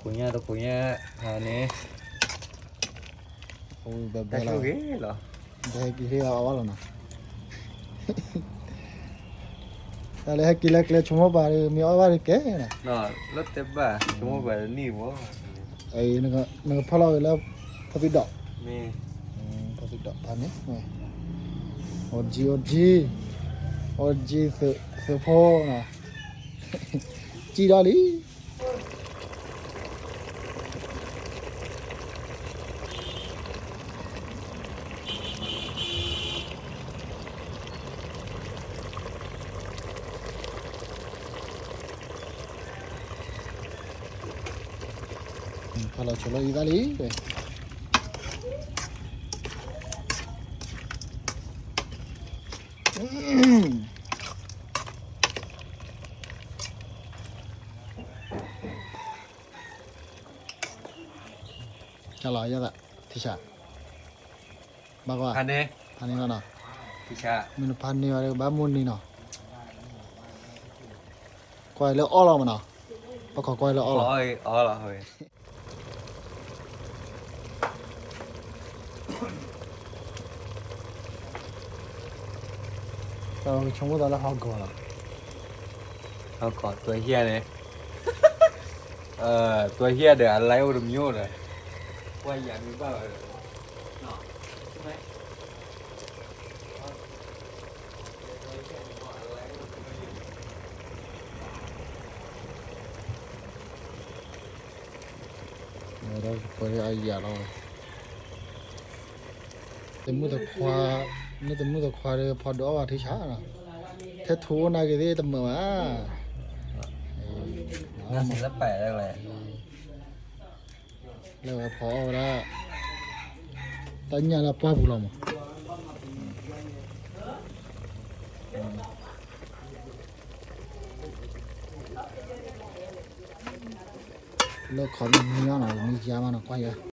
ခိၣ်ညါတခိၣ်ညါ, ဟါန့ၣ်, တၢ်ဆိၣ်ဂ့ၤလီၤ, ဘဲက့ၤဟ့ၣ်အီၣ်ဘၣ်လီၤနီၤ, တၢ်လၢဟဲက့ၤလၢကျဲဆိကမိၣ်ပာ်ဒီး မ့ၢ်အီၣ်ဘၣ်ဒီးကဲနီၤ, လၢတဲဘၣ်ဆိကမိၣ်ပာ်တနံၣ်ဝဲ, နကဖီၣ်လီၤဝဲလၢ ဖီသံဒီး, ဖီသံဒီးဖးန့ၣ်, အိၣ်ကံ အိၣ်ကံ, အိၣ်ကံ သုးဖိနီၤ, ကံဒီးလံ ဖီလီၤဆိလၢအံသၣ်လံ, ကလီၤယသး, ထံဆး, ဘၣ်ကွၢ်, ဖးန့ၢ်လီၤနီၤ, မ့ၢ်နဖးန့ၢ်ဘၣ်ဒီး ကဘၣ်မိၢ်န့ၢ်နီၤ, ကွၢ်လၢအီၣ်လီၤမးနီၤ, ပခိးကွၢ်လၢအီၣ်လီၤ, အီၣ်လီၤ, ဆိကမိၣ်သးလၢဟီၣ်ကီၤလီၤ, ဟီၣ်ကီၤ တွဲဟံၣ်န့ၣ်, တွဲဟံၣ်ဒီး အလဲအိၣ်တမံၤအိၣ်ဒီး, ကွၢ်ယၤမ့ၢ်ဘၣ်ဘၣ်ဒီး, ဝဲဒၣ်ပှဲၤအယၤလီၤဝဲ, တမုၣ်တခွါ, မ့ၢ်တမုၣ်တခွါဒီး ဖီဒုးအီၣ်ဘၣ်ထံဆးနီၤ, ထဲထူအိၣ်နာ်က့ၤသ့ၣ်တမုာ်ဘၣ်, နစံးလၢပာ်လၢလဲၣ်, လၢဝဲဖီအီၣ်ဝဲဒၣ်, တၢ်ညၣ်လၢပှၢ်ပူၤလီၤမး, လၢခီမ့ၢ်မံအီၤနီၤ မံယါမးနီၤ ကွၢ်ယၤ,